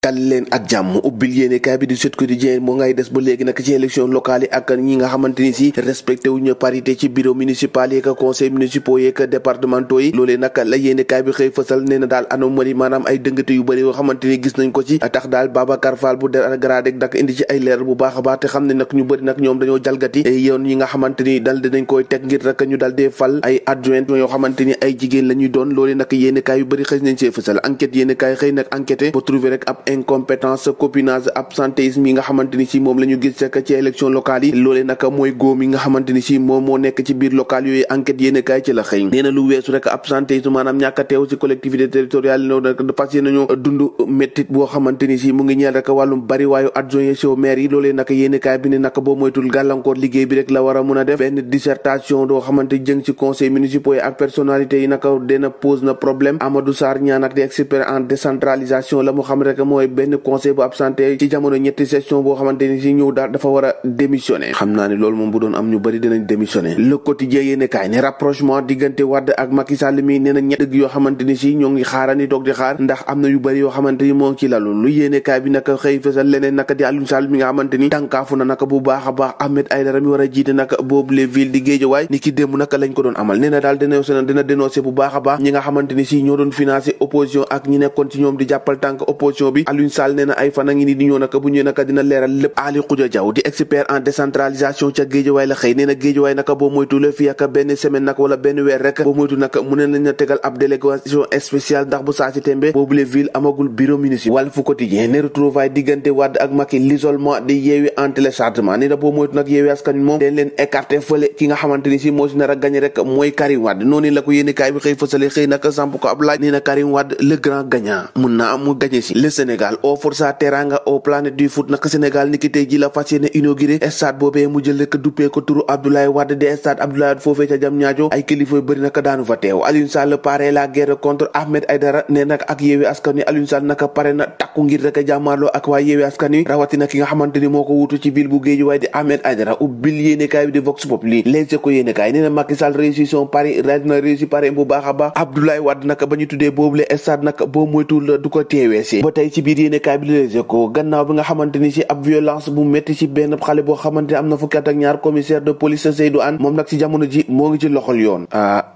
dal leen ak jàmm ubbil yéenekaay bi di Sud Quotidien moo ngay des ba léegi nag ci élection locale yi ak ñi nga xamante ni si respecté wuñu parité ci bureau municipal yi ak conseil municipaux yi ak départementaux yi loolee nag la yéenekaay bi xëy fësal nee na daal anomalie maanaam ay dëngate yu bëri yoo xamante ni gis nañ ko ci tax daal Babacar Fall bu dégradé dak indi ci ay leer bu baax a baax te xam ne nag ñu bëri nag ñoom dañoo jalgati yoon yi nga xamante ni dal dinañ koy teg ngir rek ñu dal dee fal ay adjoint yoo xamante ni ay jigéen la ñuy doon loolee nag yéenekaay yu bëri xëy nañ see fësal enquête yéenekaay xëy nag enquêté pour trouver rek ab incompétence copinage absentéisme yi nga xamante ni si moom la ñu gis rek ci élection locale yi loolee nag mooy góom yi nga xamante ni si moom moo nekk ci biir locale yooyu enquête yéenekaay ci la xëy nee na lu weesu rek absentéisme maanaam ñàkk a teew ci collectivité territoriale yi nag fas yéene nañu dund méttit boo xamante ni si mu ngi ñeel rek wàllum bari waayu adjoint ci maire yi loolee nag yéenekaay bi ne nag boo moytul gàllankoor liggéey bi rek la war a mun a def benn dissertation doo xamante jëng ci conseil municipaux yi ak personnalité yi nag dina pose na problème Amadou Sarr ñaan ak di expert en décentralisation la mu xam rek mooy benn conseil bu absenté ci jamono ñetti session boo xamante ni si ñëw daal dafa war a démissionner xam naa ne loolu moom bu doon am ñu bëri dinañ démissionner Le Quotidien yéenekaay ne rapprochement diggante Wade ak Macky Sall mi nee na ñett dëgg yoo xamante ni si ñoo ngi xaarani toog di xaar ndax am na yu bëri yoo xamante ni moo ngi ci lalu lu yéenekaay bi naka xëy fesal leneen naka di Aliou Sall mi nga xamante ni tànkaafu na naka bu baax a baax Ahmed Aïdara mi war a jiite naka boobu les villes di Guédiawaye ni ki démb naka lañ ko doon amal nee na daal dina dénoncé bu baax a baax ñi nga xamante ni si ñoo doon financé opposition ak ñi nekkoon ci ñoom di jàppal tànk opposition bi Aliou Sall nee na ay fan a ngi ni di ñëw naka bu ñëwee naka dina leeral lépp Ali Khoudia Diaw di expert en décentralisation ca Guédiawaye la xëy nee na Guédiawaye naka boo moytu la fii ak benn semaine nag wala benn weer rek boo moytu naka mu ne lañ na tegal ab délégation spéciale ndax bu saa si tembe boobu les villes amagul bureau municipal Walf Quotidien ne retrouvailles diggante Wade ak Macky l'isolement di Yewwi en téléchargement nee na boo moytu nag Yewwi Askan Wi moom dañ leen écarté fële ki nga xamante ni si moo si nar a gagné rek mooy Karim Wade noonu la ko yéenekaay bi xëy fësale xëy naka samp ko ab laaj nee na Karim Wade le grand gagnant mun naa am mu gagné si le Sénégal offre sa teranga au planète du foot naka Sénégal ni ki tey ji la fas yéene inauguré stade boobee mu jël rek duppee ko turu Abdoulaye Wade de stade Abdoulaye Wade foofee ca Diamniadio ay kilifa yu bëri naka daanu fa teew Aliou Sall pare la guerre contre Ahmed Aïdara ne nag ak Yewwi Askan Wi Aliou Sall naka pare na takku ngir rek jàmmaarloo ak waa Yewwi Askan Wi rawatina ki nga xamante ni moo ko wuutu ci ville bu Guédiawaye di Ahmed Aïdara ubbil yéenekaay bi di Vox Populi Les Échos yéenekaay nee na Macky Sall réussi son pari na réussi pari bu baax a baax Abdoulaye Wade naka ba ñu tuddee boobu le stade naka boo moytuwul du ko teewee si ba tey ci biir yéenekaay bi Les Échos gannaaw bi nga xamante ni si ab violence bu métti ci benn xale boo xamante ni am na fukki at ak ñaar commissaire de police Seydou Anne moom nag ci jamono ji moo ngi ci loxol yoon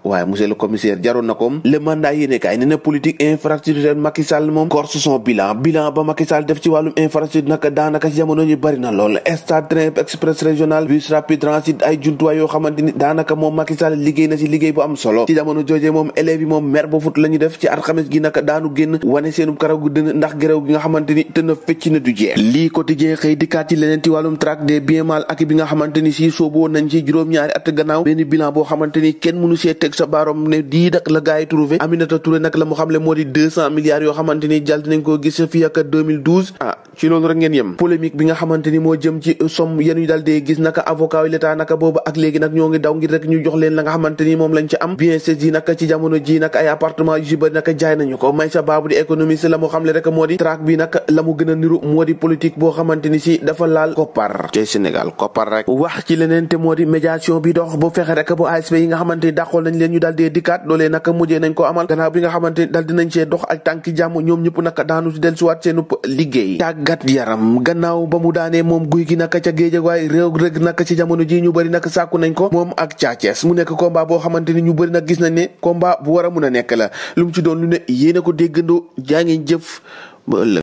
waaye monsieur le commissaire jaroon na ko le mandat yéenekaay nee na politique infrastructurelle Macky Sall moom corse son bilan ba Macky Sall def ci wàllum infrastructure naka daanaka ci jamono ji bari na lool stade train express régional bus rapide transit ay jumtuwaay yoo xamante ni daanaka moom Macky Sall liggéey na ci liggéey bu am solo ci jamono jooje moom élèves yi moom mer ba fut la ñu def ci alxames gi naka daanu génn wane seenu karaw gu dënn ndax gerew gi nga xamante ni te na fecc na du jeex lii Quotidien xëy dikkaat ci leneen ci wàllum traque des biens mal acquis bi nga xamante ni si soobu woon nañ ci juróom-ñaari at gannaaw benn bilan boo xamante ni kenn mënu see teg sa baarom ne dii dak la gars yi trouvé Aminata Touré nag la mu xamle moo di 200 milliards yoo xamante ni jàll nañ ko gis fii ak 2012 ci loolu rek ngeen yem polémique bi nga xamante ni moo jëm ci somme yéen ñu dal dee gis naka avocat yi l'état naka boobu ak léegi nag ñoo ngi daw ngir rek ñu jox leen la nga xamante ni moom lañ ci am bien saisi naka ci jamono ji nag ay appartement yu si bëri naka jaay nañu ko may sa baabu di économiste la mu xamle rek moo di traque bi nag la mu gën a niru moo di politique boo xamante ni si dafa laal koppar ci Sénégal koppar rek wax ci leneen te moo di médiation bi dox bu fexe rek bu ASP yi nga xamante ni dàqool nañ leen ñu dal dee dikkaat loolee naka mujjee nañ ko amal gannaaw bi nga xamante ni dal dinañ see dox ak tànki jàmm ñoom ñëpp naka daanu si dellusiwaat seenub liggéey tàggat yaram gannaaw ba mu daanee moom guy gi naka ca Géejawaay réew rëg naka ci jamono ji ñu bëri naka sàkku nañ ko moom ak Sa Thiès mu nekk combat boo xamante ni ñu bëri nag gis nañ ne combat bu war a mun a nekk la lu mu ci doon lu ne yéena ko déggandoo jaa ngeen jëf ba ëllëg